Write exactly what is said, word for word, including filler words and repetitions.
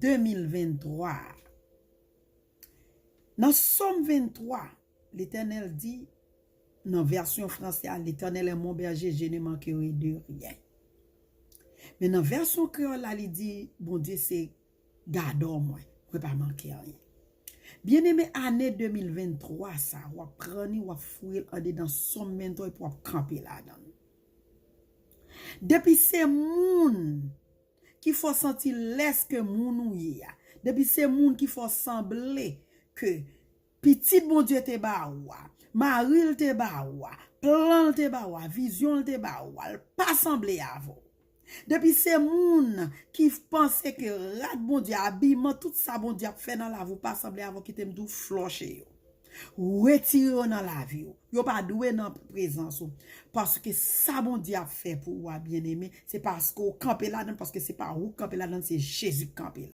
de mil venntwa a. Nan Sòm venntwa, Letènèl di, nan vèsyon franse a, L'Éternel est mon berger, je ne manquerai de rien. Men nan vèsyon kreyòl la, li di, Bondye se gadò mwen, mwen pa manke anyen. Byeneme, ane de mil venntwa sa, w ap pran li, w ap fouye l andedan Sòm venntwa epi w ap kanpe ladan l. Depi se moun ki fè w santi lès ke moun ou ye a, depi se moun ki fè w sanble ke pitit Bondye te ba ou a, mari l te ba ou a, plan l te ba ou a, vizyon l te ba ou a, l pa sanble avè w. Depi se moun ki panse ke rad Bondye, abiman, tout sa Bondye ap fè nan lavi w pa sanble avè w, kite m di w, flòche yo. Retire yo nan lavi w. Yo pa dwe nan prezans ou. Paske sa Bondye ap fè pou ou a, byeneme, se paske w kanpe ladan l, paske se pa ou k kanpe ladan l, se Jezi k kanpe